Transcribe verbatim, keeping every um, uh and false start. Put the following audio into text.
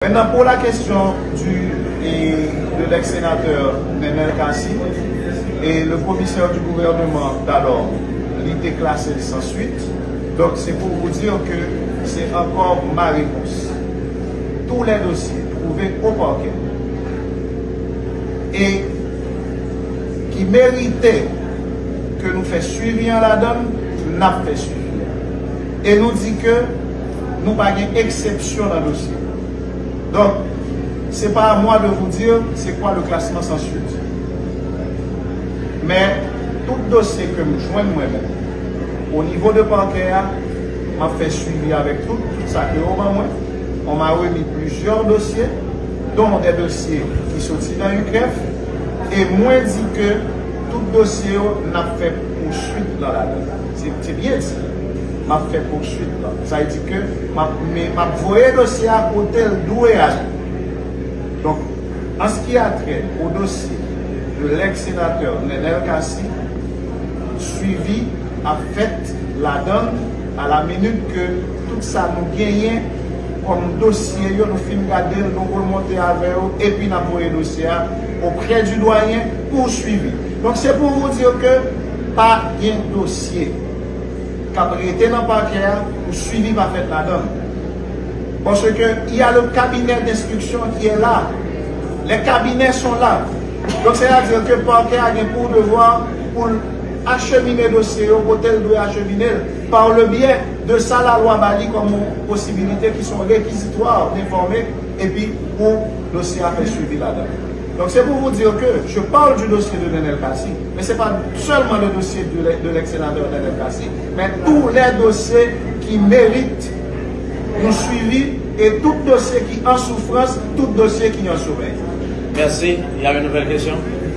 Maintenant, pour la question du, et de l'ex-sénateur Nenel Cassy, et le commissaire du gouvernement d'alors, li te klase l sans suite. Donc, c'est pour vous dire que c'est encore ma réponse. Tous les dossiers trouvés au parquet et ki merite ke nou fè swivi an ladan l, n ap fè swivi a. E nou di ke nou pa gen eksepsyon nan dosye. Donk, c'est pas à moi de vous dire c'est quoi le classement sans suite. Men, tout dosye ke m jwenn mwen menm, o nivo de pakè a, m ap fè swivi avèk tout, tout sa ke yo ban mwen. On m'a remis plusieurs dossiers, dont des dossiers ki soti nan UCREF, e mwen di ke tout dosye yo, n ap fè pouswit lan ladan. Se, se byen di. M ap fè pouswit lan. Sa vle di ke m ap, men m ap voye dosye a kote l dwe ale. Donk, an ce qui a trait au dossier de l'ex-sénateur Nenel Cassy, swivi ap fèt ladan l à la minute que tout sa nou genyen kòm dosye yo, nou fin gade l, nou remonte avè yo, epi n ap voye dosye a auprès du doyen pour suivi. Donk, c'est pour vous dire que pa gen dosye k ap rete nan pakè a pou swivi pa fèt ladan l. Parce que il y a le cabinet d'instruction qui est là. Les cabinets sont là. Donc, c'est-à-dire que pakè a gen pou devwa pou l achemine dosye yo kote l dwe achemine l, par le biais de sa lalwa ba li kòm yon posibilite ki se yon réquisitoire d'informer, epi pou dosye a fè swivi ladan. Donc, c'est pour vous dire que je parle du dossier de Nenel Cassy, mais c'est pas seulement le dossier de l'ex-, de l'ex-sénateur Nenel Cassy, mais tous les dossiers qui méritent un suivi et tout dossier qui en souffrance, tout dossier qui en sommeil. Merci. Il y a une nouvelle question.